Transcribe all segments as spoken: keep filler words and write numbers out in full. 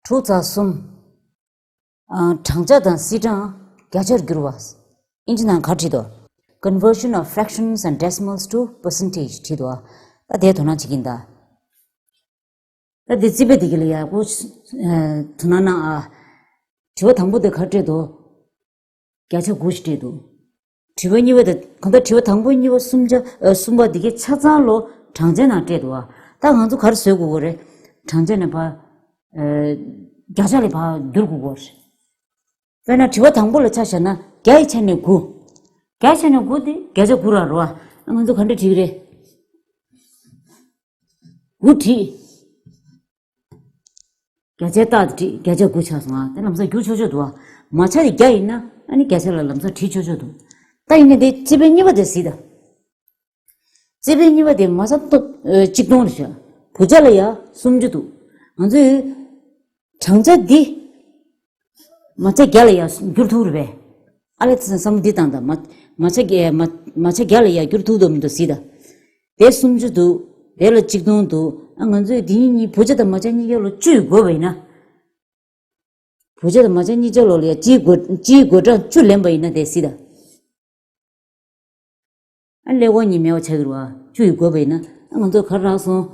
དྲུག་ཚེག་གསུམ། ཨ། བགྲང་བྱ་དང་སིལ་གྲངས་བརྒྱ་ཆར་བསྒྱུར་བ། ཨིན་ཇི་ནང་ག་རེ་བྲིས་འདུག Conversion of fractions and decimals to percentage བྲིས་འདུག་ད་དེ་དོ་སྣང་བྱེད་ཀྱིན་གདའ། ད་དེ་རྩིས་དཔེ་དེ་གི་ལ་ཡག་པོ་དོ་སྣང་གནང་ཨ། དྲི་བ་དང་པོ་དེ་ག་རེ་སྤྲད་འདུག་བརྒྱ་ཆ་དགུ་ཞིག་སྤྲད་འདུག་དྲི་བ་གཉིས་པ་དེ་གང་ལྟར་དྲི་བ་དང་པོ་གཉིས་པ་གསུམ་ཆ་ཨ་གསུམ་པ་འདི་གའི་ཆ་ཚང་ལོ་བགྲང་བྱ་ནང་སྤྲད་འདུག་བ། ད་ང་ཚོ་ག་རེ་བཟོ་དགོས་ཀྱི་རེད། བགྲང་བྱ་ནས་ཕར་ཨ་བརྒྱ་ཆ་ལ་ཕར་བསྒྱུར་དགོས་ཀྱི་རེད། དཔེར་ན་དྲི་བ་དང་པོ་ལ་ཆ་བཞག་ན་བརྒྱ་ཡི་ཆ་ནས་དགུ། བརྒྱ་ཡི་ཆ་ནས་དགུ་དེ་བརྒྱ་ཆ་དགུ་ར་རོ་ཨ། ང་ཚོ་ག་འདྲ་བྲིས་ཀྱི་རེད། དགུ་བྲིས། བརྒྱ་ཆའི་རྟགས་དེ་བྲིས་བརྒྱ་ཆ་དགུ་ཆགས་སོང་ཨ། དེ་ལམ་སང་བསྒྱུར་ཆོག་ཆོག་འདུག་ཨ། མ་ཆ་དེ་བརྒྱ་ཡིན་ན་ཨ་ནི་བརྒྱ་ཆ་ལ་ལམ་སང་བྲིས་ཆོག་ཆོག་འདུག་ད་ཡིན་ནའི་དེ་རྩིས་དཔེ་གཉིས་པ་དེ་གཟིགས་དང་། རྩིས་དཔེ་གཉིས་པ་དེ་མ་ཆ་སྟོབས་ཨ་གཅིག་སྟོང་རེད་ཤག་བུ་ཆ་ལ་ཡ་སུམ་ཅུ་འདུག་ང་ཚོས་བགྲང་བྱ་འདི་མ་ཆ་བརྒྱ་ལ་ཡ་བསྒྱུར་ཐུབ་རེད་པས། ཨ་ལས་ཚེ་བསམ་བློ་འདི་བཏང་དང་། མ་མ་ཆ་བརྒྱ་མ་མ་ཆ་བརྒྱ་ལ་ཡ་བསྒྱུར་ཐུབ་འདུག་མི་འདུག་གཟིགས་དང་། དེ་སུམ་ཅུ་འདུག་དེ་ལ་གཅིག་སྟོང་འདུག་ཨ་ང་ཚོས་འདི་གཉིས་གཉིས་བུ་ཆ་དང་མ་ཆ་གཉིས་ཀ་ལོ་བཅུ་ཡི་བགོས་པ་ཡིན་ན། བུ་ཆ་དང་མ་ཆ་གཉིས་ཆ་ལོ་ལ་ཡ་སྤྱིའི་བགོ་སྤྱིའི་བགོ་གྲངས་བཅུ་ལེན་པ་ཡིན་ན་དེ་གཟིགས་དང་། ཨ་ཀླད་ཀོར་གཉིས་མེད་པ་ཆགས་ཀྱི་རེད་བ། བཅུ་ཡི་བགོས་པ་ཡིན་ན་ཨ་ང་ཚོ་ག་རེ་རག་སོང་།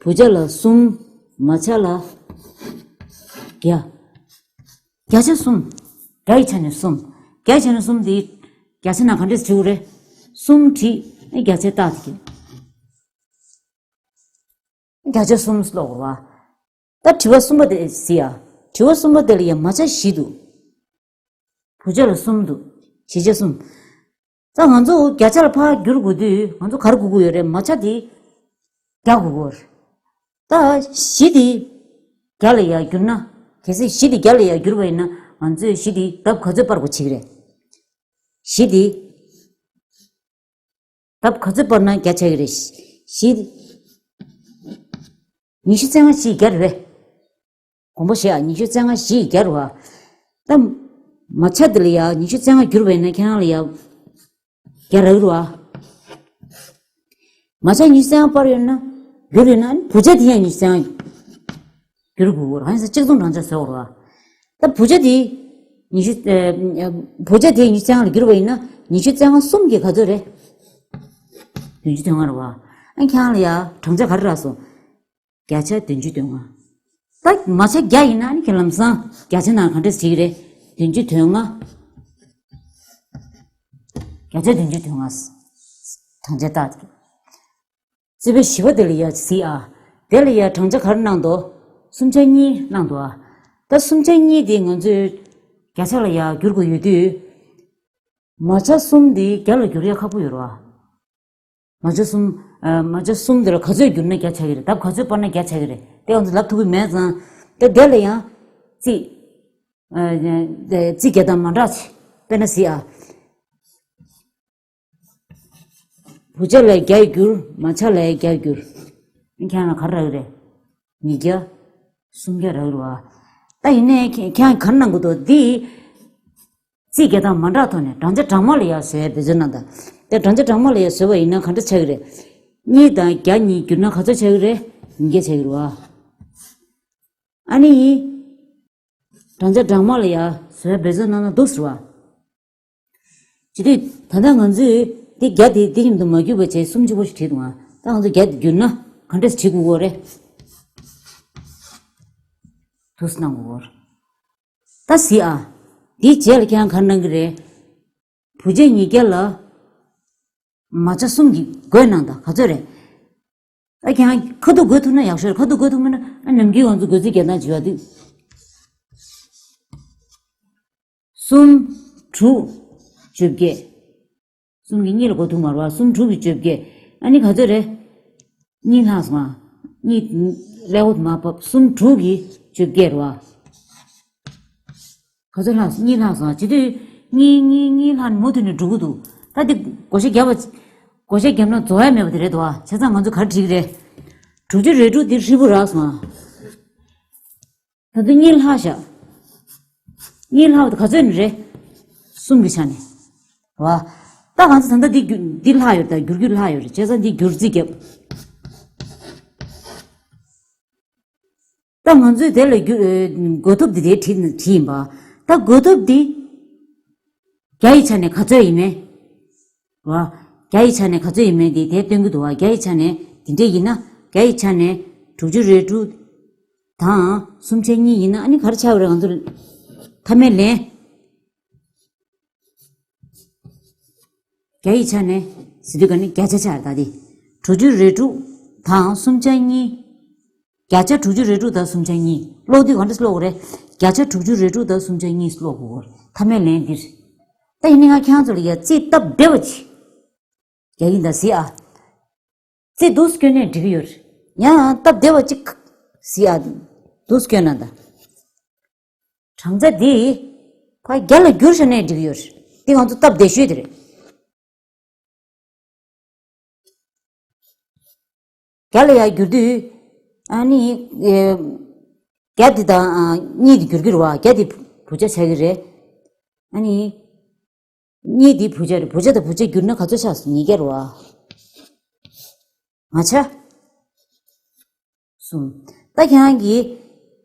བུ་ཆ་ལ་གསུམ། མ་ཆ་ལ་བརྒྱ། བརྒྱ་ཆ་གསུམ། བརྒྱ་ཡི་ཆ་ནས་གསུམ། བརྒྱ་ཡི་ཆ་ནས་གསུམ་དེ་བརྒྱ་ཆ་ནང་ག་འདྲས་བྲིས་དགོས་རེད། གསུམ་བྲིས་ཨ་བརྒྱ་ཆའི་རྟགས་དེ་གི་བརྒྱ་ཆ་གསུམ་ཀློག་དགོས་རེད་བ། ད་དྲི་བ་གསུམ་པ་དེ་གཟིགས་ཨ། དྲི་བ་གསུམ་པ་དེ་ལ་ཡ་མ་ཆ་བཞི་འདུག་བུ་ཆ་ལ་གསུམ་འདུག་བཞི་ཆ་གསུམ། ད་ང་ཚོ་བརྒྱ་ཆ་ལ་ཕར་བསྒྱུར་དགོས་དུས་ང་ཚོ་ག་རེ་དགོས་ཀྱི་ཡོད་རེད། མ་ཆ་དེ་བརྒྱ་དགོས་ཀྱི་ཡོད་རེད། ད་བཞི་དེ་བརྒྱ་ལ་ཡ་བསྒྱུར་ན། གལ་སྲིད་བཞི་དེ་བརྒྱ་ལ་ཡ་བསྒྱུར་བ་ཡིན་ན་ང་ཚོས་བཞི་དེ་ལྡབ་ག་ཚོད་སྤར་དགོས་བྱེད་ཀྱི་རེད། བཞི་དེ་ལྡབ་ག་ཚོད་སྤར་ན་བརྒྱ་ཆགས་ཀྱི་རེད། བཞི། ཉི་ཤུ་རྩ་ལྔ་བཞི་ཡི་བརྒྱ་རེད་པས། དགོངས་པ་བཞེས་ཨ། ཉི་ཤུ་རྩ་ལྔ་བཞི་ཡི་བརྒྱ་རེད་བ། ད་མ་ཆ་འདི་ལ་ཡ་ཉི་ཤུ་རྩ་ལྔ་བསྒྱུར་བ་ཡིན་ན་ཁྱེད་རང་ལ་ཡ་བརྒྱ་རག་གི་རེད་བ། མ་ཆ་ཉི་ཤུ་རྩ་ལྔ་སྤར་ཡོད་ན་བསྒྱུར་ཡོད་ན་བུ་ཆ་དེ་ཡང་ཉི་ཤུ་རྩ་ལྔ་བསྒྱུར་དགོས་རེད། ཧ་ཡང་ས་གཅིག་མཚུངས་བགྲང་བྱ་བཟོ་དགོས་རེད་བ། ད་བུ་ཆ་དེ་ཉི་ཤུ་ཨ། བུ་ཆ་དེ་ཉི་ཤུ་རྩ་ལྔ་ལ་བསྒྱུར་བ་ཡིན་ན་ཉི་ཤུ་རྩ་ལྔ་གསུམ་གྱིས་ག་ཚོད་རེད། བདུན་ཅུ་དོན་ལྔ་རེད་བ། ཨ་ཁྱེད་རང་ལ་ཡ་བགྲང་བྱ་ག་རེ་རག་སོང་། བརྒྱ་ཆ་བདུན་ཅུ་དོན་ལྔ། ད་མ་ཆ་བརྒྱ་ཡིན་ན་ནི་ཁྱེད་ལམ་སང་བརྒྱ་ཆ་ནང་ག་འདྲས་བྲིས་ཀྱི་རེད། བདུན་ཅུ་དོན་ལྔ། བརྒྱ་ཆ་བདུན་ཅུ་དོན་ལྔ། བགྲང་བྱ་རྟགས་དེ། རྩིས་དཔེ་བཞི་པ་དེ་ལ་ཡ་གཟིགས་ཨ། དེ་ལ་ཡ་བགྲང་བྱ་ག་རེ་གནང་འདུག་སུམ་ཆ་གཉིས་གནང་འདུག་ཨ། ད་སུམ་ཆ་གཉིས་དེ་ང་ཚོས་བརྒྱ་ཆ་ལ་ཡ་བསྒྱུར་དགོས་ཡོད་དུས། མ་ཆ་གསུམ་དེ་བརྒྱ་ལ་བསྒྱུར་ཡ་ཁག་པོ་ཡོད་རེད་བ། མ་ཆ་གསུམ། ཨ། མ་ཆ་གསུམ་དེ་ལ་ག་ཚོད་བསྒྱུར་ན་བརྒྱ་ཆགས་ཀྱི་རེད། ལྡབ་ག་ཚོད་སྤར་ན་བརྒྱ་ཆགས་ཀྱི་རེད། དེ་ང་ཚོ་ལབ་ཐུབ་ཀྱི་མེད་ཙང་། དེ་དེ་ལ་ཡང་རྩིས། ཨ། རྩིས་རྒྱག་སྟངས་མ་འདྲ་ཅིག་དཔེར་ན་གཟིགས་ཨ། བུ་ཆ་ལ་བརྒྱ་བསྒྱུར། མ་ཆ་ལ་བརྒྱ་བསྒྱུར། ཁྱེད་རང་ལ་ག་རེ་རག་གི་རེད། ཉིས་བརྒྱ། སུམ་བརྒྱ་རག་གི་རེད་བ། ད་ཡིན་ནའི་ཁྱེད་ཁྱེད་རང་ག་རེ་གནང་དགོས་འདུག་འདི། རྩིས་རྒྱག་སྟངས་མ་འདྲ་ཐོག་ནས་བགྲང་བྱ་གྲངས་མང་ལ་ཡ་བཟོ་ཡ་འབད་བརྩོན་གནང་དང་། དེ་བགྲང་བྱ་གྲངས་མང་ལ་ཡ་བཟོས་པ་ཡིན་ན་ག་འདྲ་ཆགས་ཀྱི་རེད། གཉིས་དང་བརྒྱ་གཉིས་བསྒྱུར་ན་ག་ཚོད་ཆགས་ཀྱི་རེད། ཉིས་བརྒྱ་ཆགས་ཀྱི་རེད་བ། ཨ་ནི་ཡིན། བགྲང་བྱ་གྲངས་མང་ལ་ཡ་བཟོ་ཡ་འབད་བརྩོན་གནང་ན་འདུག་ཟེར་བ། བྱེད་དུས་ད་ལྟ་ང་ཚོས་འདི་བརྒྱ་དེ་འདི་མཉམ་དུ་མ་བསྒྱུར་བ་བྱས་སུམ་ཅུ་པོ་ཞིག་བྲིས་འདུག་ཨ། ད་ང་ཚོ་བརྒྱ་དེ་བསྒྱུར་ན་ག་འདྲས་བྲིས་དགོས་ཀྱི་རེད། འདུག་སེ་གནང་དགོས་ཀྱི་རེད། ད་གཟིགས་ཨ། འདིའི་རྗེས་ལ་ཁྱེད་རང་ག་རེ་གནང་གི་རེད། བུ་ཆ་ཉིས་བརྒྱ་ལ་མ་ཆ་གསུམ་གྱིས་བགོས་གནང་དང་། ག་ཚོད་རེད། ཨ་ཁྱེད་རང་ཁ་ཐུག་བགོས་ཐུབ་ན་ཡག་ཤོས་རེད། ཁ་ཐུག་བགོས་ཐུབ་མེད་ན་ཨ་ནམ་རྒྱུན་ང་ཚོ་བགོ་རྩིས་རྒྱག་སྟངས་བྱེད་པ་དེ། གསུམ། དྲུག། བཅོ་བརྒྱད། གསུམ་གྱིས་གཉིས་ལ་བགོ་ཐུབ་མ་རེད་བ། གསུམ་དྲུག་གིས་བཅོ་བརྒྱད། ཨ་ནི་ག་ཚོད་རེད། གཉིས་ལྷག་སོང་ཨ། གཉིས་ཀླད་ཀོར་མར་ཕབ། གསུམ་དྲུག་གིས་བཅོ་བརྒྱད་རེད་བ། ག་ཚོད་ལྷག་སོང་། གཉིས་ལྷག་སོང་ཨ། བྱེད་དུས་གཉིས་གཉིས་གཉིས་ལྷག་ནས་མུ་མཐུད་ནས་འགྲོ་གི་འདུག་ད་འདི་བགོ་བཤའ་བརྒྱབ་པ། བགོ་བཤའ་བརྒྱབ་ན་རྫོགས་ཡ་མེད་པ་དེ་རེད་འདུག་ཨ། བྱས་ཙང་ང་ཚོ་ག་རེ་བྲིས་ཀྱི་རེད། དྲུག་ཅུ་རེ་དྲུག་འདི་ཧྲིལ་པོ་རག་སོང་ཨ། ད་དུང་གཉིས་ལྷག་བཞག་གཉིས་ལྷག་པ་དེ་ག་ཚོད་ནི་རེད། གསུམ་གྱི་ཆ་ནས། རེད་བ། ད་གང་ཚེ་ད་ལྟ་འདི་བསྒྱུར་འདི་ལྷག་ཡོད་རེད། ད་བསྒྱུར་རྒྱུ་ལྷག་ཡོད་རེད། བྱས་ཙང་འདི་བསྒྱུར་རྩིས་བརྒྱབ། ད་ ང་ཚོས་དེ་ལ་རྒྱུ་ཨེ་བགོ་ཐོབ་འདི་དེ་བྲིས་བྲིས་ཡིན་པ། ད་བགོ་ཐོབ་འདི་བརྒྱ་ཡི་ཆ་ནས་ག་ཚོད་ཡིན་མིན། བ། བརྒྱ་ཡི་ཆ་ནས་ག་ཚོད་ཡིན་མིན་དེ་དེ་སྟོན་གྱི་འདུག་བ། བརྒྱ་ཡི་ཆ་ནས་དེ་འདྲས་ཡིན་ན་བརྒྱ་ཡི་ཆ་ནས་དྲུག་ཅུ་རེ་དྲུག་དང་སུམ་ཆ་གཉིས་ཡིན་ན་ཨ་ནི་ག་རེ་ཆགས་པ་རེད། ང་ཚོ་མཐའ་མའི་ལན། བརྒྱ་ཡི་ཆ་ནས་ཟེར་དུས་ག་ནི་བརྒྱ་ཆ་ཆགས་རེད་ད་དེ། དྲུག་ཅུ་རེ་དྲུག་དང་སུམ་ཆ་གཉིས། བརྒྱ་ཆ་དྲུག་ཅུ་རེ་དྲུག་དང་སུམ་ཆ་གཉིས། ཀློག་དུས་ག་འདྲས་ཀློག་དགོས་རེད། བརྒྱ་ཆ་དྲུག་ཅུ་རེ་དྲུག་དང་སུམ་ཆ་གཉིས་ཀློག་དགོས་རེད། མཐའ་མའི་ལན་འདིར། ད་ཡིན་ནའི་ང་ཁྱེད་རང་ཚོ་ལ་ཡ་རྩིས་སྟབས་བདེ་བ་ཅིག་རྒྱག་གིན་ད་གཟིགས་ཨ། རྩིས་འདུག་སེ་སྐྱོན་ནའི་འགྲིག་གི་ཡོད་རེད། ཡང་སྟབས་བདེ་བ་ཅིག་གཟིགས་ཨ། འདུག་སེ་སྐྱོན་ན་ད། གྲངས་ཚད་འདི་ཕར་བརྒྱ་ལ་བསྒྱུར་བྱས་ནའི་འགྲིག་གི་ཡོད་རེད། འདི་ང་ཚོ་སྟབས་བདེ་ཤོས་དེ་རེད། བརྒྱ་ལ་ཡར་བསྒྱུར་དུས་ཨ་ནི་ཨེ། བརྒྱ་འདི་དང་ཨ་གཉིས་འདི་བསྒྱུར་གྱི་རེད་བ། བརྒྱ་འདི་བུ་ཆ་ཆགས་ཀྱི་རེད། ཨ་ནི་གཉིས་འདི་བུ་ཆ་རེད། བུ་ཆ་དང་བུ་ཆ་བསྒྱུར་ན་ག་ཚོད་ཆགས་སོང་། ཉིས་བརྒྱ་རེད་བ། ང་ཆ་གསུམ། ད་ཁྱེད་རང་གིས་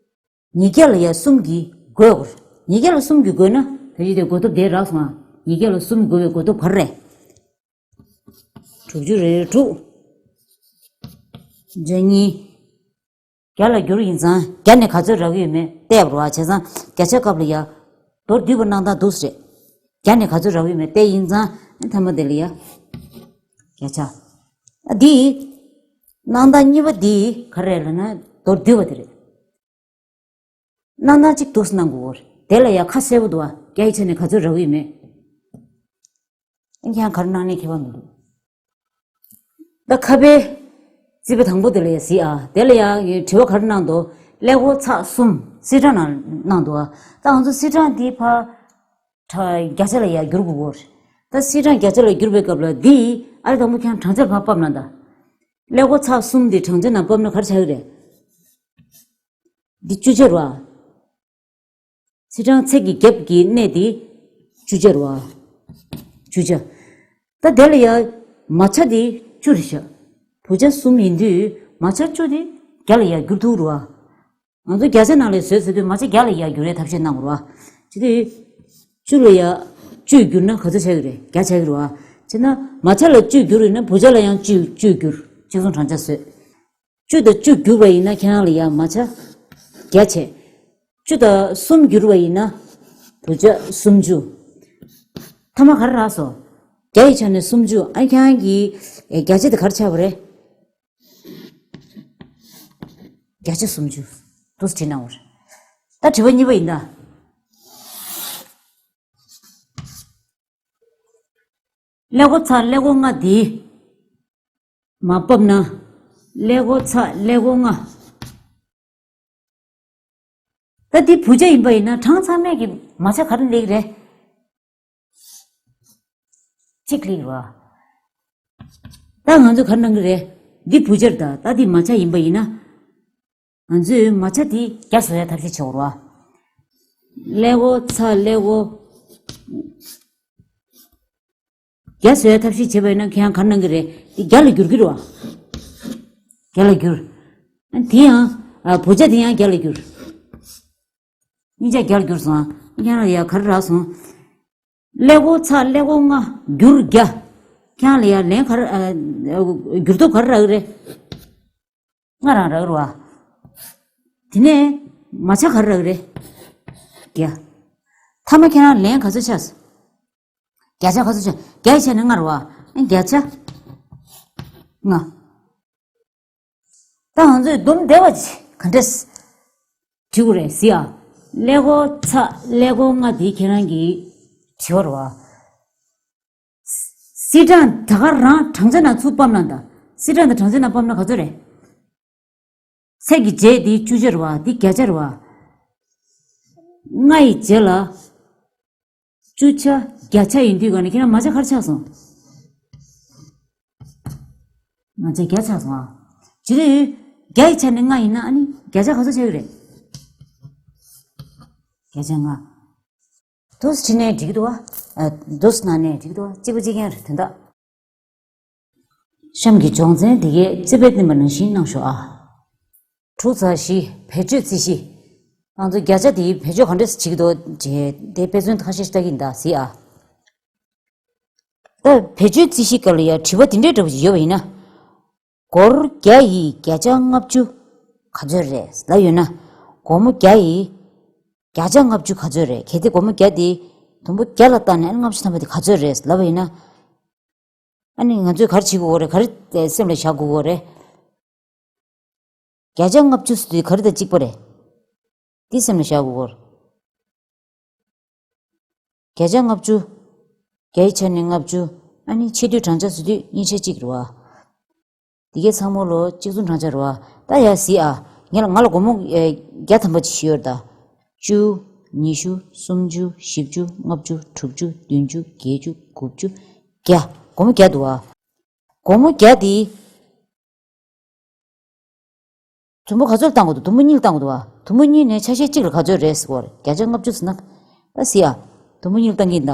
ཉིས་བརྒྱ་ལ་ཡ་གསུམ་གྱིས་བགོས་དགོས། ཉིས་བརྒྱ་ལ་གསུམ་གྱིས་བགོས་ན་ད་ཅི་དེ་བགོ་ཐོབ་དེ་རག་སོང་ཨ། ཉིས་བརྒྱ་ལ་གསུམ་བགོས་པའི་བགོ་ཐོབ་ག་རེ་རེད། དྲུག་ཅུ་རེ་དྲུག་བརྒྱ་གཉིས། བརྒྱ་ལ་བསྒྱུར་ཡིན་ཙང་བརྒྱ་ནས་ག་ཚོད་རག་གི་ཡོད་མེད་བལྟས་པ་རེད་བ། བྱས་ཙང་བརྒྱ་ཆ་སྐབས་ལ་ཡ་མདོར་བསྡུས་པ་གནང་སྟངས་འདུག་སེ་རེད། བརྒྱ་ནས་ག་ཚོད་རག་གི་ཡོད་མེད་བལྟས་ཡིན་ཙང་མཐའ་མ་དེ་ལ་ཡ་བརྒྱ་ཆ། ཨ་འདི་གནང་སྟངས་གཉིས་པ་འདི་ག་རེ་རེད་ལབ་ན་མདོར་བསྡུས་པ་དེ་རེད། གནང་སྟངས་གཅིག་འདུག་སེ་གནང་དགོས་རེད། དེ་ལ་ཡ་ཁ་གསལ་པོ་འདུག་བ། བརྒྱ་ཡི་ཆ་ནས་ག་ཚོད་རག་གི་ཡོད་མེད། ཨ་ནི་ཁྱེད་རང་ག་རེ་གནང་ནའི་ཁྱད་པར་མི་འདུག་ད་ཁ་པའི་རྩིས་པ་དང་པོ་དེ་ལ་ཡ་གཟིགས་ཨ། དེ་ལ་ཡ་དྲི་བ་ག་རེ་གནང་འདུག་ཀླད་ཀོར་ཚེག་གསུམ་སིལ་གྲངས་ནང་གནང་འདུག་ཨ། ད་ང་ཚོ་སིལ་གྲངས་འདི་ཕར་བརྒྱ་ཆ་ལ་ཡ་བསྒྱུར་དགོས་ཀྱི་རེད། ད་སིལ་གྲངས་བརྒྱ་ཆ་ལ་བསྒྱུར་བའི་སྐབས་ལ་འདི་ཨ་རི་དང་པོ་ཁྱེད་རང་གྲངས་ཆ་ལ་ཕར་ཕབ་ན་ད། ཀླད་ཀོར་ཚེག་གསུམ་འདི་གྲངས་ཆ་ནང་ཕབ་ན་ག་རེ་ཆགས་ཀྱི་རེད། འདི་བཅུ་ཆ་རེད་བ། སིལ་གྲངས་ཚེག་གི་རྒྱབ་ཀྱི་གནས་དེ་བཅུ་ཆ་རེད་བ། བཅུ་ཆ། ད་དེ་ལ་ཡ་མ་ཆ་དེ་བཅུ་རེད་ཤག་བུ་ཆ་གསུམ་ཡིན་དུས་མ་ཆ་བཅུ་དེ་བརྒྱ་ལ་ཡ་བསྒྱུར་ཐུབ་རེད་བ། ང་ཚོ་བརྒྱ་ཆ་ནང་ལ་བཟོས་ཟེར་དུས་མ་ཆ་བརྒྱ་ལ་ཡ་བསྒྱུར་ཡའི་ཐབས་ཤེས་གནང་དགོས་རེད་བ། བྱས་དུས་བཅུ་ལ་ཡ་བཅུས་བསྒྱུར་ན་ག་ཚོད་ཆགས་ཀྱི་རེད། བརྒྱ་ཆགས་ཀྱི་རེད་བ། བྱས་ན་མ་ཆ་ལ་བཅུས་བསྒྱུར་ཡིན་ན་བུ་ཆ་ལ་ཡང་བཅུས་བཅུས་བསྒྱུར། གཅིག་མཚུངས་གྲངས་ཆ་བཟོས། བཅུ་དང་བཅུ་བསྒྱུར་བ་ཡིན་ན་ཁྱེད་རང་ལ་ཡ་མ་ཆ་བརྒྱ་བྱས། བཅུ་དང་གསུམ་བསྒྱུར་བ་ཡིན་ན་བུ་ཆ་སུམ་ཅུ། མཐའ་མ་ག་རེ་རག་སོང་། བརྒྱ་ཡི་ཆ་ནས་སུམ་ཅུ། ཨ་ཁྱེད་རང་གི་ཨེ་བརྒྱ་ཆ་དེ་ག་རེ་ཆགས་པ་རེད། བརྒྱ་ཆ་སུམ་ཅུ། འདུག་སེ་བྲིས་གནང་བ་རེད། ད་དྲི་བ་གཉིས་པ་ཡིན་ད། ཀླད་ཀོར་ཚེག་ཀླད་ཀོར་ལྔ་འདི་མར་ཕབ་ན། ཀླད་ཀོར་ཚེག་ཀླད་ཀོར་ལྔ། ད་འདི་བུ་ཆ་ཡིན་པ་ཡིན་ན་གྲངས་ཚང་མས་ཀྱི་མ་ཆ་ག་རེ་སླེབས་ཀྱི་རེད། གཅིག་སླེབས་ཀྱི་རེད་བ། ད་ང་ཚོས་ག་རེ་གནང་གི་རེད། འདི་བུ་ཆ་རེད་ད། ད་འདི་མ་ཆ་ཡིན་པ་ཡིན་ན། ང་ཚོས་མ་ཆ་འདི་བརྒྱ་བཟོ་ཡ་ཐབས་ཤེས་བྱེད་དགོས་རེད་བ། ཀླད་ཀོར་ཚེག་ཀླད་ཀོར། བརྒྱ་བཟོ་ཡ་ཐབས་ཤེས་བྱེད་པ་ཡིན་ན་ཁྱེད་རང་ག་རེ་གནང་གི་རེད། འདི་བརྒྱ་ལ་བསྒྱུར་གྱི་རེད་བ། བརྒྱ་ལ་བསྒྱུར། དེ་ཡང་ཨ་བུ་ཆ་དེ་ཡང་བརྒྱ་ལ་བསྒྱུར། གཉིས་ཆ་བརྒྱ་ལ་བསྒྱུར་སོང་ཨ། ཁྱེད་རང་ལ་ཡ་ག་རེ་རག་སོང་། ཀླད་ཀོར་ཚེག་ཀླད་ཀོར་ལྔ་བསྒྱུར་བརྒྱ། ཁྱེད་རང་ལ་ཡ་ལན་ག་རེ་ཨ་བསྒྱུར་ཐོབ་ག་རེ་རག་གི་རེད། ལྔ་རང་རག་རེད་བ། དེ་ནས་མ་ཆ་ག་རེ་རག་རེད། བརྒྱ། མཐའ་མ་ཁྱེད་རང་ལན་ག་ཚོད་ཆགས། བརྒྱ་ཆ་ག་ཚོད་ཆགས། བརྒྱ་ཡི་ཆ་ནས་ལྔ་རེད་བ། ཨ་བརྒྱ་ཆ་ལྔ། ད་ང་ཚོས་སྡོམ་བདེ་བ་ཅིག་ག་འདྲས་བྲིས་དགོས་རེད་ཟེར་ཡ། ཀླད་ཀོར་ཚེག་ཀླད་ཀོར་ལྔ་དེ་ཁྱེད་རང་གིས་བྲིས་པ་རེད་བ། སིལ་གྲངས་ད་ག་རང་གྲངས་ཆ་ནང་ཚུར་ཕབ་ན་ད། སིལ་གྲངས་དང་གྲངས་ཆ་ནང་ཕབ་ན་ག་ཚོད་རེད། ཚེག་གི་རྗེས་འདི་བཅུ་ཆ་རེད་བ། འདི་བརྒྱ་ཆ་རེད་བ། ལྔ་ཡི་རྗེས་ལ་བཅུ་ཆ་བརྒྱ་ཆ་ཡིན་དུས་ག་ནས་ཁྱེད་རང་མ་ཆ་ག་རེ་ཆགས་སོང་། མ་ཆ་བརྒྱ་ཆགས་སོང་ཨ། བྱས་དུས་བརྒྱ་ཡི་ཆ་ནས་ལྔ་ཡིན་ན་ཨ་ནི་བརྒྱ་ཆ་ག་ཚོད་ཆགས་ཀྱི་རེད། བརྒྱ་ཆ་ལྔ། འདུག་སེ་བྲིས་ནའི་འགྲིག་འདུག་བ། ཨ། འདུག་སེ་གནང་ནའི་འགྲིག་འདུག་བ། གཅིག་པ་གཅིག་རྐྱང་རེད་དོན་དག་གཤམ་གྱི་སྦྱོང་ཚན་འདི་གའི་རྩིས་དཔེ་བསྟན་པ་ནང་བཞིན་གནང་ཤོག་ཨ། དྲུག་ཚེག་བཞི། བེད་སྤྱོད་རྩིས་གཞི། ང་ཚོ་བརྒྱ་ཆ་དེ་བེད་སྤྱོད་ག་འདྲས་བྱེད་ཀྱི་འདུག་ཅེས་དེ་དཔེ་མཚོན་ཁ་ཤས་ཤིག་ལྟ་གི་ཡིན་ད་གཟིགས་ཨ། ད་བེད་སྤྱོད་རྩིས་གཞི་སྐབས་ལ་ཡང་དྲི་བ་འདི་འདྲའི་འདྲ་པོ་ཞིག་ཡོད་པ་ཡིན་ན། སྒོར་བརྒྱ་ཡི་བརྒྱ་ཆ་ལྔ་བཅུ་ག་ཚོད་རེད་ལབ་ཡོད་ན། སྒོར་མོ་བརྒྱ་ཡི་བརྒྱ་ཆ་ལྔ་བཅུ་ག་ཚོད་རེད། གལ་ཏེ་སྒོར་མོ་བརྒྱ་དེ་དུམ་བུ་བརྒྱ་ལ་བཏང་ནས་ཨ་ནི་ལྔ་བཅུ་ཐམ་པ་དེ་ག་ཚོད་རེད་ལབ་པ་ཡིན་ན། ཨ་ནི་ང་ཚོས་ག་རེ་བྱེད་དགོས་རེད། ག་རེ་སེམས་ལ་བཞག་དགོས་རེད། བརྒྱ་ཆ་ལྔ་བཅུ་ཟེར་དུས་ག་རེ་དང་གཅིག་པ་རེད། འདི་སེམས་ལ་བཞག་དགོས་རེད། བརྒྱ་ཆ་ལྔ་བཅུ། བརྒྱ་ཡི་ཆ་ནས་ལྔ་བཅུ། ཨ་ནི་ཆེ་བསྡུས་བགྲང་བྱ་ཟེར་དུས་གཉིས་ཆ་གཅིག་རེད་བ། འདི་གའི་ཚང་མ་ལོ་གཅིག་མཚུངས་བགྲང་བྱ་རེད་བ། ད་ཡ་གཟིགས་ཨ། ངས་ལ་ང་ལ་སྒོར་མོ་ཨེ་བརྒྱ་ཐམ་པ་ཅིག་ཞིག་ཡོད་རེད་ད། བཅུ། ཉི་ཤུ། སུམ་ཅུ། བཞི་བཅུ། ལྔ་བཅུ། དྲུག་ཅུ། བདུན་ཅུ། བརྒྱད་ཅུ། དགུ་བཅུ། བརྒྱ། སྒོར་མོ་བརྒྱ་འདུག་ཨ། སྒོར་མོ་བརྒྱ་དེ། དུམ་བུ་ག་ཚོད་བཏང་དགོས་འདུག་དུམ་བུ་གཉིས་བཏང་དགོས་འདུག་བ། དུམ་བུ་གཉིས་ནས་ཆ་ཤས་གཅིག་ལ་ག་ཚོད་རེད་ཟེར་བ་རེད། བརྒྱ་ཆ་ལྔ་བཅུ་ཟེར་ན། ད་གཟིགས་ཨ། དུམ་བུ་གཉིས་ལ་བཏང་གི་ཡིན་ད།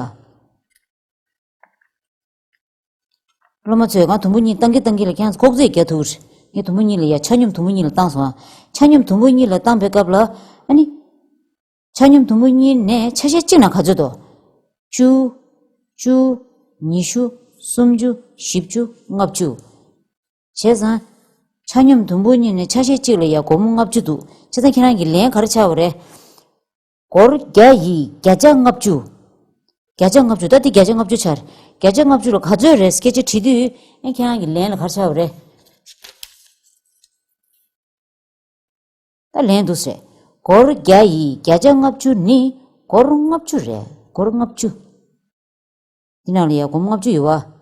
སློབ་མ་ཚོས་གང་དུམ་བུ་གཉིས་བཏང་གི་བཏང་གི་ལ་ཁྱེད་རང་ཚོ་ལྐོག་ཚོད་རྒྱག་ཐུབ་རེད། ངས་དུམ་བུ་གཉིས་ལ་ཡ་ཆ་སྙོམས་དུམ་བུ་གཉིས་ལ་བཏང་སོང་ཨ། ཆ་སྙོམས་དུམ་བུ་གཉིས་ལ་བཏང་པའི་སྐབས་ལ་ཨ་ནི། ཆ་སྙོམས་དུམ་བུ་གཉིས་ནས་ཆ་ཤས་གཅིག་ན་ག་ཚོད་འདུག་བཅུ། བཅུ། ཉི་ཤུ། སུམ་ཅུ། བཞི་བཅུ། ལྔ་བཅུ། བྱས་ཙང་། ཆ་སྙོམས་དུམ་བུ་གཉིས་ནས་ཆ་ཤས་གཅིག་ལ་ཡ་སྒོར་མོ་ལྔ་བཅུ་འདུག་བྱས་ཙང་ཁྱེད་རང་གི་ལན་ག་རེ་ཆགས་པ་རེད། སྒོར་བརྒྱ་ཡི་བརྒྱ་ཆ་ལྔ་བཅུ། བརྒྱ་ཆ་ལྔ་བཅུ། ད་འདི་བརྒྱ་ཆ་ལྔ་བཅུ་ཆགས་རེད། བརྒྱ་ཆ་ལྔ་བཅུ་ལ་ག་ཚོད་རེད་སྐད་ཆ་དྲིས་དུས་ཨེ་ཁྱེད་རང་གི་ལན་ལ་ག་རེ་ཆགས་པ་རེད། ད་ལན་འདུག་ཟེར། སྒོར་བརྒྱ་ཡི་བརྒྱ་ཆ་ལྔ་བཅུ་ནི་སྒོར་ལྔ་བཅུ་རེད། སྒོར་ལྔ་བཅུ། འདི་ནང་ལ་ཡ་སྒོར་མོ་ལྔ་བཅུ་ཡོད་བ།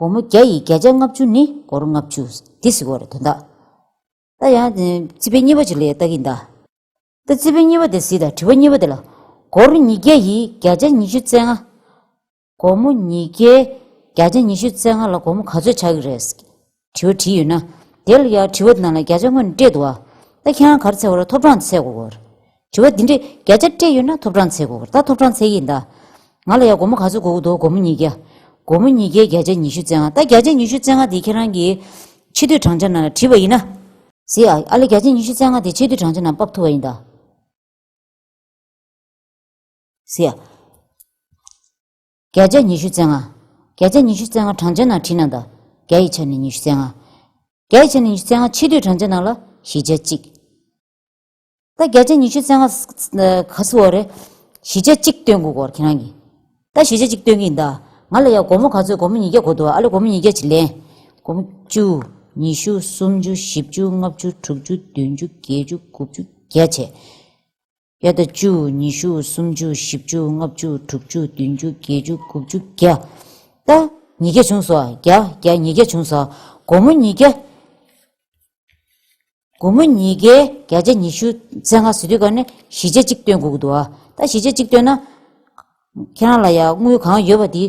སྒོར་མོ་བརྒྱ་ཡི་བརྒྱ་ཆ་ལྔ་བཅུ་ནི་སྒོར་ལྔ་བཅུ། འདི་ཟེར་གོ་རེད་དོན་དག་ད་ཡང་དེ་རྩིས་དཔེ་གཉིས་པ་ཅིག་ལ་ཡ་ལྟ་གི་ཡིན་ད། ད་རྩིས་དཔེ་གཉིས་པ་དེ་གཟིགས་དང་དྲི་བ་གཉིས་པ་དེ་ལ། སྒོར་ཉིས་བརྒྱ་ཡི་བརྒྱ་ཆ་ཉི་ཤུ་རྩ་ལྔ། སྒོར་མོ་ཉིས་བརྒྱའི་བརྒྱ་ཆ་ཉི་ཤུ་རྩ་ལྔ་ལ་སྒོར་མོ་ག་ཚོད་ཆགས་ཀྱི་རེད། དྲི་བ་དྲིས་ཡོད་ན། དེ་ལ་ཡང་དྲི་བ་དེ་ནང་ལ་བརྒྱ་ཆ་དངོས་གནས་སྤྲད་འདུག་བ། ད་ཁྱེད་རང་ག་རེ་འཚོལ་དགོས་རེད། ཐོབ་གྲངས་འཚོལ་དགོས་རེད། དྲི་བ་འདི་འདྲས་བརྒྱ་ཆ་སྤྲད་ཡོད་ན་ཐོབ་གྲངས་འཚོལ་དགོས་རེད། ད་ཐོབ་གྲངས་འཚོལ་གྱི་ཡིན་ད། ང་ལ་ཡང་སྒོར་མོ་ག་ཚོད་དགོས་ཀྱི་འདུག་སྒོར་མོ་ཉིས་བརྒྱ། སྒོར་མོ་ཉིས་བརྒྱའི་བརྒྱ་ཆ་ཉི་ཤུ་རྩ་ལྔ། ད་བརྒྱ་ཆ་ཉི་ཤུ་རྩ་ལྔ་དེ་ཁྱེད་རང་གིས་ཆེ་བསྡུས་བགྲང་བྱ་ནང་ལ་བྲིས་པ་ཡིན་ན། གཟིགས་ཨ། ཨ་ལེ་བརྒྱ་ཆ་ཉི་ཤུ་རྩ་ལྔ་དེ་ཆེ་བསྡུས་བགྲང་བྱ་ནང་ཕབ་ཐུབ་པ་ཡིན་ད། གཟིགས་ཨ། བརྒྱ་ཆ་ཉི་ཤུ་རྩ་ལྔ། བརྒྱ་ཆ་ཉི་ཤུ་རྩ་ལྔ་བགྲང་བྱ་ནང་བྲིས་ན་ད། བརྒྱ་ཡི་ཆ་ནས་ཉི་ཤུ་རྩ་ལྔ། བརྒྱ་ཡི་ཆ་ནས་ཉི་ཤུ་རྩ་ལྔ་ཆེ་བསྡུས་བགྲང་བྱ་ནང་ལ་བཞི་ཆ་གཅིག་ད་བརྒྱ་ཆ་ཉི་ཤུ་རྩ་ལྔ་ག་ཚོད་རེད། བཞི་ཆ་གཅིག་སྟོན་དགོས་གོ་ཁྱེད་རང་གིས། ད་བཞི་ཆ་གཅིག་སྟོན་གྱི་ཡིན་ད། ང་ལ་ཡ་སྒོར་མོ་ག་ཚོད་སྒོར་མོ་ཉིས་བརྒྱ་དགོས་འདུག་ཨ་ལེ་སྒོར་མོ་ཉིས་བརྒྱ་ཅིག་ལེན། སྒོར་མོ་བཅུ། ཉི་ཤུ། སུམ་ཅུ། བཞི་བཅུ། ལྔ་བཅུ། དྲུག་ཅུ། བདུན་ཅུ། བརྒྱད་ཅུ། དགུ་བཅུ། བརྒྱ་བྱས། ཡ་ད་བཅུ། ཉི་ཤུ། སུམ་ཅུ། བཞི་བཅུ། ལྔ་བཅུ། དྲུག་ཅུ། བདུན་ཅུ། བརྒྱད་ཅུ། དགུ་བཅུ། བརྒྱ། ད་ཉིས་བརྒྱ་བྱུང་སོང་ཨ། བརྒྱ་བརྒྱ་ཉིས་བརྒྱ་བྱུང་སོང་ཨ། སྒོར་མོ་ཉིས་བརྒྱ། སྒོར་མོ་ཉིས་བརྒྱའི་བརྒྱ་ཆ་ཉི་ཤུ་རྩ་ལྔ་ཟེར་དུས་ག་ནས་བཞི་ཆ་གཅིག་སྟོན་དགོས་ཀྱི་འདུག་ཨ། ད་བཞི་ཆ་གཅིག་སྟོན་ན། ཁྱེད་རང་ལ་ཡ་དངུལ་གང་ཡོད་པ་དེ་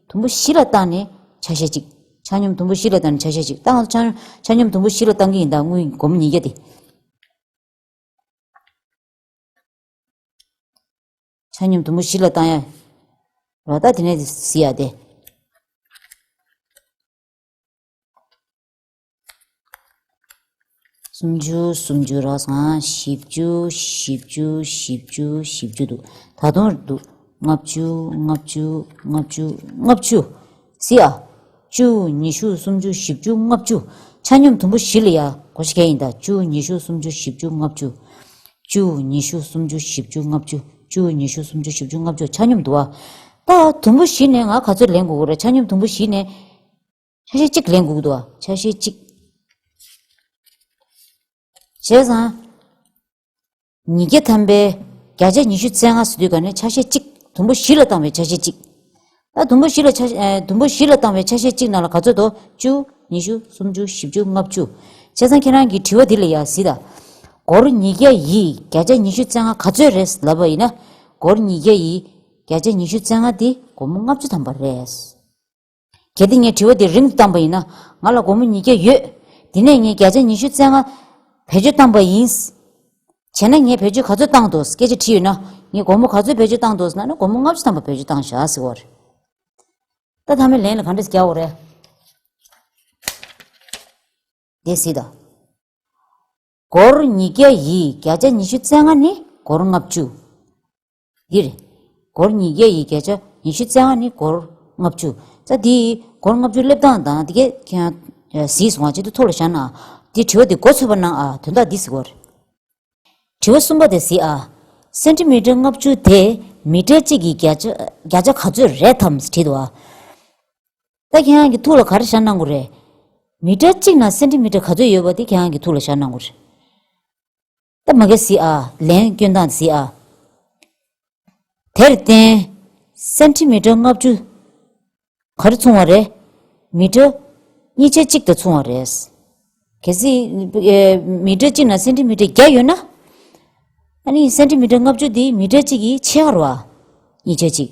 དུམ་བུ་བཞི་ལ་བཏང་ནས་ཆ་ཤས་གཅིག་ཆ་སྙོམས་དུམ་བུ་བཞི་ལ་བཏང་ནས་ཆ་ཤས་གཅིག་ད་ང་ཚོ་ཆ་ཆ་སྙོམས་དུམ་བུ་བཞི་ལ་བཏང་གི་ཡིན་ད། དངུལ་སྒོར་མོ་ཉིས་བརྒྱ་དེ། ཆ་སྙོམས་དུམ་བུ་བཞི་ལ་བཏང་ཡ། རོ་ད་དེ་ནས་གཟིགས་ཡ་དེ། སུམ་ཅུ། སུམ་ཅུ་རག་སོང་། བཞི་བཅུ། བཞི་བཅུ། བཞི་བཅུ། བཞི་བཅུ་འདུག་ད་དུང་འདུག་ལྔ་བཅུ། ལྔ་བཅུ། ལྔ་བཅུ། ལྔ་བཅུ། གཟིགས་ཨ། བཅུ། ཉི་ཤུ། སུམ་ཅུ། བཞི་བཅུ། ལྔ་བཅུ། ཆ་སྙོམས་དུམ་བུ་བཞི་ལ་ཡ་གོ་ཤེས་ག་ཡིན་ད། བཅུ། ཉི་ཤུ། སུམ་ཅུ། བཞི་བཅུ། ལྔ་བཅུ། བཅུ། ཉི་ཤུ། སུམ་ཅུ། བཞི་བཅུ། ལྔ་བཅུ། བཅུ། ཉི་ཤུ། སུམ་ཅུ། བཞི་བཅུ། ལྔ་བཅུ། ཆ་སྙོམས་འདུག་ཨ། ད་དུམ་བུ་བཞི་ནས་ང་ག་ཚོད་ལེན་དགོས་ཀྱི་རེད། ཆ་སྙོམས་དུམ་བུ་བཞི་ནས། ཆ་ཤས་གཅིག་ལེན་དགོས་ཀྱི་འདུག་ཨ། ཆ་ཤས་གཅིག་བྱས་ཙང་། ཉིས་བརྒྱ་ཐམ་པའི་བརྒྱ་ཆ་ཉི་ཤུ་རྩ་ལྔ་ཟེར་དུས་ག་ནས་ཆ་ཤས་གཅིག་དུམ་བུ་བཞི་ལ་བཏང་བའི་ཆ་ཤས་གཅིག་ད་དུམ་བུ་བཞི་ལ་ཆ་ཨེ་དུམ་བུ་བཞི་ལ་བཏང་བའི་ཆ་ཤས་གཅིག་ནང་ལ་ག་ཚོད་འདུག་བཅུ། ཉི་ཤུ། སུམ་ཅུ། བཞི་བཅུ། ལྔ་བཅུ། བྱས་ཙང་ཁྱེད་རང་གིས་དྲི་བ་འདི་ལ་ཡ་གཟིགས་དང་། སྒོར་ཉིས་བརྒྱ་ཡི་བརྒྱ་ཆ་ཉི་ཤུ་རྩ་ལྔ་ག་ཚོད་རེད་ལབ་པ་ཡིན་ན། སྒོར་ཉིས་བརྒྱ་ཡི་བརྒྱ་ཆ་ཉི་ཤུ་རྩ་ལྔ་དེ་སྒོར་མོ་ལྔ་བཅུ་ཐམ་པ་རེད། གལ་ཏེ་ངས་དྲི་བ་དེ་རིང་དུ་བཏང་པ་ཡིན་ན། ང་ལ་སྒོར་མོ་ཉིས་བརྒྱ་ཡོད། དེ་ནས་ངས་བརྒྱ་ཆ་ཉི་ཤུ་རྩ་ལྔ་བེད་སྤྱོད་བཏང་པ་ཡིན། བྱས་ན་ངས་བེད་སྤྱོད་ག་ཚོད་བཏང་འདུག་སྐད་ཆ་དྲིས་ཡོད་ན། ངས་སྒོར་མོ་ག་ཚོད་བེད་སྤྱོད་བཏང་འདུག་ཟེར་ན་ནི་སྒོར་མོ་ལྔ་བཅུ་ཐམ་པ་བེད་སྤྱོད་བཏང་བཞག་ཟེར་བ་རེད། ད་མཐའ་མའི་ལན་ལ་ག་འདྲས་རྒྱག་དགོས་རེད། དེ་གཟིགས་དང་། སྒོར་ཉིས་བརྒྱ་ཡི་བརྒྱ་ཆ་ཉི་ཤུ་རྩ་ལྔ་ནི་སྒོར་ལྔ་བཅུ། འདི་རེད། སྒོར་ཉིས་བརྒྱ་ཡི་བརྒྱ་ཆ་ཉི་ཤུ་རྩ་ལྔ་ནི་སྒོར་ལྔ་བཅུ། ད་འདི་སྒོར་ལྔ་བཅུ་སླེབས་སྟངས་དང་དེ་གས་ཁྱེད་རང་གཟིགས་སོང་ང་། ཅི་ཐུགས་ལ་བཞག་ན། འདི་དྲི་བ་འདི་མགོ་ཚོད་པ་གནང་ཨ། དོན་དག་འདི་གཟིགས་དགོས་རེད། དྲི་བ་གསུམ་པ་དེ་གཟིགས་ཨ། སེན་ཏི་མི་ཊར་ལྔ་བཅུ་དེ་མི་ཊར་གཅིག་གི་བརྒྱ་ཆ་བརྒྱ་ཆ་ག་ཚོད་རེད་དམ་ཟེར་དྲིས་འདུག་ཨ། ད་ཁྱེད་རང་གི་ཐུགས་ལ་ག་རེ་ཤར་གནང་དགོས་རེད། མི་ཊར་གཅིག་ནང་སེན་ཏི་མི་ཊར་ག་ཚོད་ཡོད་པ་དེ་ཁྱེད་རང་གི་ཐུགས་ལ་ཤར་གནང་དགོས་རེད། ད་མ་གི་གཟིགས་ཨ། ལན་སྐྱོན་སྟངས་གཟིགས་ཨ། དེར་བརྟེན། སེན་ཏི་མི་ཊར་ལྔ་བཅུ་ག་རེ་མཚུངས་པ་རེད། མི་ཊར་གཉིས་ཆ་གཅིག་དང་མཚུངས་པ་རེད། གལ་སྲིད་ཨེ་མི་ཊར་གཅིག་ནང་སེན་ཏི་མི་ཊར་བརྒྱ་ཡོད་ན། ཨ་ནི་སེན་ཏི་མི་ཊར་ལྔ་བཅུ་དེ་མི་ཊར་གཅིག་གི་ཕྱེད་ཀ་རེད་བ། གཉིས་ཆ་གཅིག་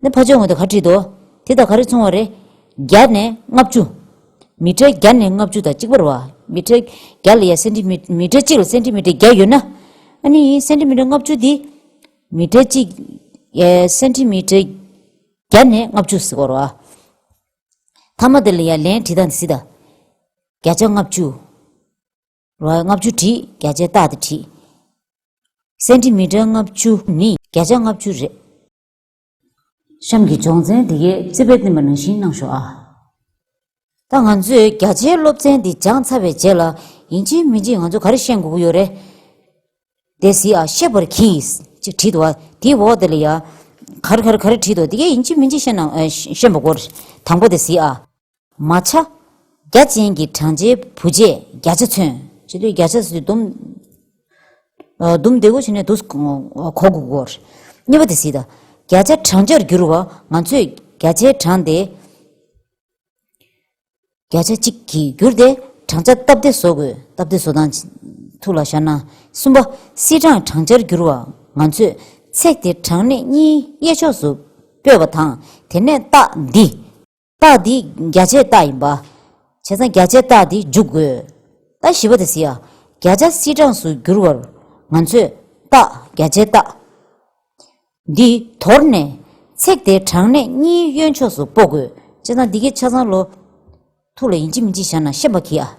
ནི་ཕར་ཕྱོགས་ངོས་དེ་ག་བྲིས་འདུག་དེ་དང་ག་རེ་མཚུངས་པ་རེད། བརྒྱ་ནས་ལྔ་བཅུ། མི་ཊར་བརྒྱ་ནས་ལྔ་བཅུ་དང་གཅིག་པ་རེད་བ། མི་ཊར་བརྒྱ་ལ་ཡ་སེན་ཏི་མི་མི་ཊར་གཅིག་ལ་སེན་ཏི་མི་ཊར་བརྒྱ་ཡོད་ན། ཨ་ནི་སེན་ཏི་མི་ཊར་ལྔ་བཅུ་འདི་མི་ཊར་གཅིག་ཨེ་སེན་ཏི་མི་ཊར་བརྒྱ་ནས་ལྔ་བཅུ་ཟེར་དགོས་རེད་བ། མཐའ་མ་དེ་ལ་ཡ་ལན་བྲིས་སྟངས་འདི་གཟིགས་དང་། བརྒྱ་ཆ་ལྔ་བཅུ། རེད་བ། ལྔ་བཅུ་བྲིས། བརྒྱ་ཆའི་རྟགས་དེ་བྲིས། སེན་ཏི་མི་ཊར་ལྔ་བཅུ་ནི་བརྒྱ་ཆ་ལྔ་བཅུ་རེད། གཤམ་གྱི་སྦྱོང་ཚན་འདི་གའི་རྩིས་དཔེ་བསྟན་པ་ནང་བཞིན་གནང་ཤོག་ཨ། ད་ང་ཚོས་བརྒྱ་ཆའི་སློབ་ཚན་འདི་སྦྱངས་ཚར་བའི་རྗེས་ལ་ཡིན་གཅིག་མིན་གཅིག་ང་ཚོ་ག་རེ་ཤེས་དགོས་ཀྱི་ཡོད་རེད། དེ་གཟིགས་ཨ། ཤེས་པར་གྱིས་ཅིག་བྲིས་འདུག་ཨ། དེའི་འོག་དེ་ལ་ཡ། ག་རེ་ག་རེ་ག་རེ་བྲིས་འདུག་དེ་གའི་ཡིན་གཅིག་མིན་གཅིག་ཤེས་ན་ཨ། ཤེས་པ་དགོས་རེད། དང་པོ་དེ་གཟིགས་ཨ། མ་ཆ། བརྒྱ་ཅན་གྱི་བགྲང་བྱའི་བུ་བྱས་བརྒྱ་ཆ་མཚོན། བྱེད་དུས་བརྒྱ་ཆ་ཟེར་དུས་སྡོམ། ཨ། སྡོམ་བདེ་བོ་བྱས་ནས་འདུག་གོ་དགོས་སྐོར། གཉིས་པ་དེ་གཟིགས་དང་། བརྒྱ་ཆ་བགྲང་བྱར་བསྒྱུར་བ། ང་ཚོས་བརྒྱ་ཆའི་གྲངས་དེ་བརྒྱ་ཆ་གཅིག་གིས་བསྒྱུར་ཏེ་བགྲང་བྱ་སྟབས་བདེ་བཟོ་དགོས། སྟབས་བདེ་བཟོ་སྟངས་ཐུགས་ལ་ཤར་ན། གསུམ་པ། སིལ་གྲངས་བགྲང་བྱར་བསྒྱུར་བ། ང་ཚོས་ཚེག་དེ་གྲངས་གནས་གཉིས་དབྱེ་ཕྱོགས་སུ་སྤོས་པ་དང་དེ་ནས་རྟགས་འདི། རྟགས་འདི་བརྒྱ་ཆའི་རྟགས་ཡིན་པ། བྱས་ཙང་བརྒྱ་ཆའི་རྟགས་འདི་འཇུག་དགོས། ད་བཞི་པ་དེ་གཟིགས་ཨ། བརྒྱ་ཆ་སིལ་གྲངས་སུ་བསྒྱུར་བར་ང་ཚོས་རྟགས་བརྒྱ་ཆའི་རྟགས་འདི་དོར་ནས་ཚེག་དེ་གྲངས་གནས་གཉིས་གཡོན་ཕྱོགས་སུ་སྤོ་དགོས། བྱས་ཙང་འདི་གའི་ཆ་ཚང་ལོ། ཐུགས་ལ་ཡིན་གཅིག་མིན་གཅིག་ཤར་ན་ཤེས་པར་གྱིས་ཨ།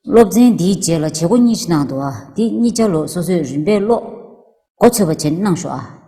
སློབ་ཚན་འདིའི་རྗེས་ལ་བྱེད་སྒོ་གཉིས་ཤིག་གནང་འདུག་ཨ། འདི་གཉིས་ཆ་ལོ་སོ་སོས་རིམ་པས་ཀློག་མགོ་ཚོད་པ་བྱས་ནས་གནང་ཤོག་ཨ།